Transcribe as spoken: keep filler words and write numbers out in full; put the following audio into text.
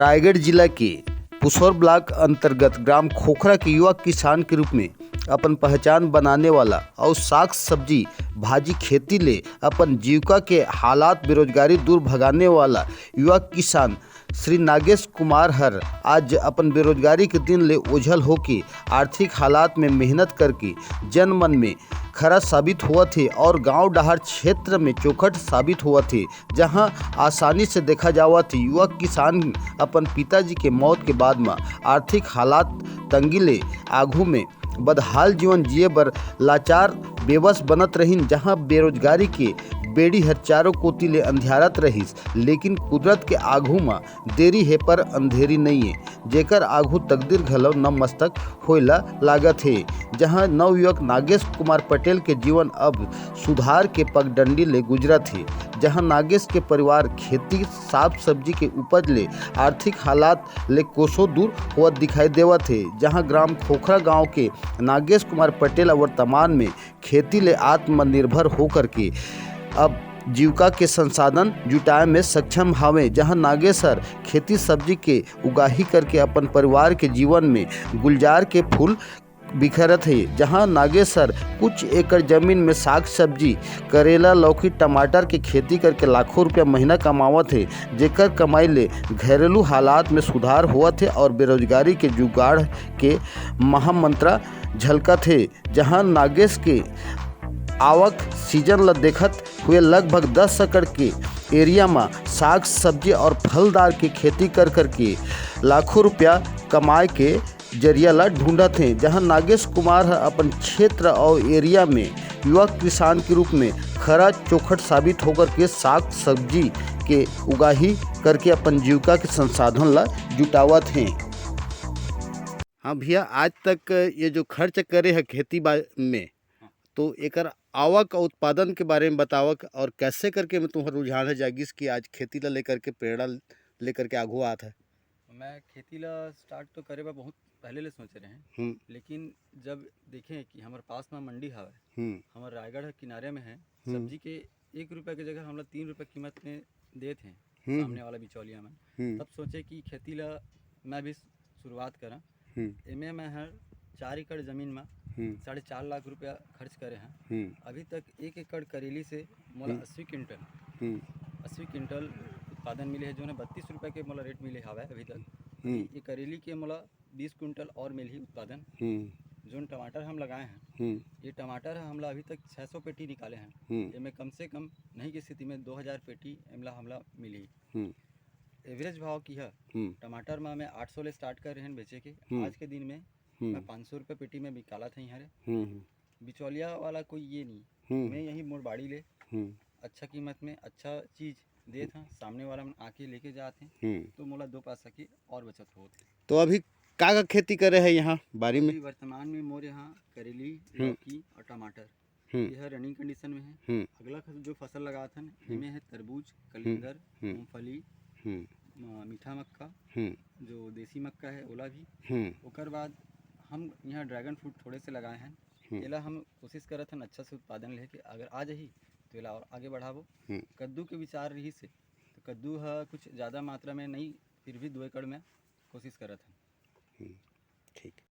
रायगढ़ जिला के पुसौर ब्लॉक अंतर्गत ग्राम खोखरा के युवा किसान के रूप में अपन पहचान बनाने वाला और साग सब्जी भाजी खेती ले अपन जीविका के हालात बेरोजगारी दूर भगाने वाला युवा किसान श्री नागेश कुमार हर आज अपन बेरोजगारी के दिन ले ओझल होके आर्थिक हालात में मेहनत करके जन मन में खरा साबित होवत हे और गांव डहार क्षेत्र में चौखट साबित होवत हे, जहां आसानी से देखा जावत हे युवा किसान अपन पिताजी के मौत के बाद म आर्थिक हालात तंगी ले आघू में बदहाल जीवन जिए बर लाचार बेबस बनत रहिन, जहां बेरोजगारी के बेड़ी हर चारों कोती ले अंधियारत रहिस, लेकिन कुदरत के आघू म देरी हे पर अंधेरी नइये, जेकर आघू तकदीर घलो नमस्तक होए ला लागत हे। जहां नवयुवक नागेश कुमार पटेल के जीवन अब सुधार के पगडंडी ले गुजरत हे, जहां नागेश के परिवार खेती, साग सब्जी के उपज ले आर्थिक हालात ले कोसों दूर होवत दिखाई देवत हे, जहां ग्राम खोखरा गांव के नागेश कुमार पटेल वर्तमान में खेती ले आत्मनिर्भर होकर के अब जीविका के संसाधन जुटाए में सक्षम हावे, जहां नागेश हर खेती सब्जी के उगाही करके अपन परिवार के जीवन में गुलजार के फूल बिखरत हे, जहां नागेश हर कुछ एकड़ जमीन में साग सब्जी, करेला, लौकी, टमाटर के खेती करके लाखों रुपया महीना कमावत हे, जेकर कमाई ले घरेलू हालात में सुधार होवत हे और बेरोजगारी के जुगाड़ के महामंत्रा झलकत हे, जहां नागेश के आवक सीजन ल देखत हुए लगभग दस एकड़ के एरिया म साग सब्जी और फलदार के खेती कर करके लाखों रुपया कमाए के जरिया ला ढूंढत हे, जहां नागेश कुमार ह अपन क्षेत्र और एरिया में युवा किसान के रूप में खरा चौखट साबित होकर के साग सब्जी के उगाही करके अपन जीविका के संसाधन ला जुटावत हे। हाँ भैया, आज तक ये जो खर्च करे है खेती बा-, में, हाँ। तो एकर आवक और उत्पादन के बारे में बतावक और कैसे करके में तुम्हारा रुझान है जागिस कि आज खेती ला लेकर के प्रेरणा लेकर के आगू आत है? मैं खेती ला स्टार्ट तो करे बर बहुत पहले ले सोचे रहे, हम्म। लेकिन जब देखे कि हमर पास में मंडी हवे, हम्म। हमर रायगढ़ के किनारे में है, हम्म। सब्जी के एक रुपया के जगह हमला तीन रुपया कीमत में देत हैं हम्म। सामने वाला बिचौलिया मन, हम्म। तब सोचे कि खेती ला मैं भी शुरुआत करा। हम्म। एमे मैं हर चार एकड़ जमीन में हम्म। साढ़े चार लाख रुपया खर्च करे हैं। हम्म। अभी तक एक एकड़ करेली से मोला हम्म। अस्सी क्विंटल, हम्म। अस्सी क्विंटल उत्पादन मिले है, जो बत्तीस रुपया के मोला रेट मिले हवे अभी तक। हम्म। ये करेली के मोला बीस क्विंटल और मिलही उत्पादन। हम्म। जोन टमाटर हम लगाए हैं, हम्म। ये टमाटर ह हमला अभी तक छह सौ पेटी निकाले हैं। हम्म। एमे कम से कम नहीं की स्थिति में दो हज़ार पेटी एमला हमला मिलही। हम्म। एवरेज भाव की है, हम्म। टमाटर में मैं आठ सौ ले स्टार्ट कर रहे हैं बेचे के। हम्म। आज के दिन में हम्म। मैं पाँच सौ रुपये पेटी में निकालत हई हरे। हम्म, हम्म। बिचौलिया वाला कोई ये नहीं। हम्म। मैं यही मोर बाड़ी ले हम्म। अच्छा कीमत में अच्छा चीज देत हन, सामने वाला मन आके लेके जात हैं, हम्म। तो मोला दो पैसा की और बचत होत है। तो अभी का का खेती करे है यहाँ बारी में? अभी वर्तमान में मोर यहाँ करेली, हम्म। लौकी और टमाटर, हम्म। यह रनिंग कंडीशन में है। हम्म। अगला फस-, जो फसल लगात हन, हम्म। इमे है तरबूज, कलिंदर, हम्म। मूंगफली, हम्म। म-, मीठा मक्का, हम्म। जो देसी मक्का है, ओला भी। हम्म। ओकर बाद हम यहाँ ड्रैगन फ्रूट थोड़े से लगाए हैं। हम्म। एला हम कोशिश करत हन अच्छा से उत्पादन लेके, अगर आ जाही तो एला और आगे बढ़ाबो। हम्म। कद्दू के विचार रही से, तो कद्दू ह कुछ ज़्यादा मात्रा में नहीं, फिर भी दो एकड़ में कोशिश करत हन। हम्म, ठीक।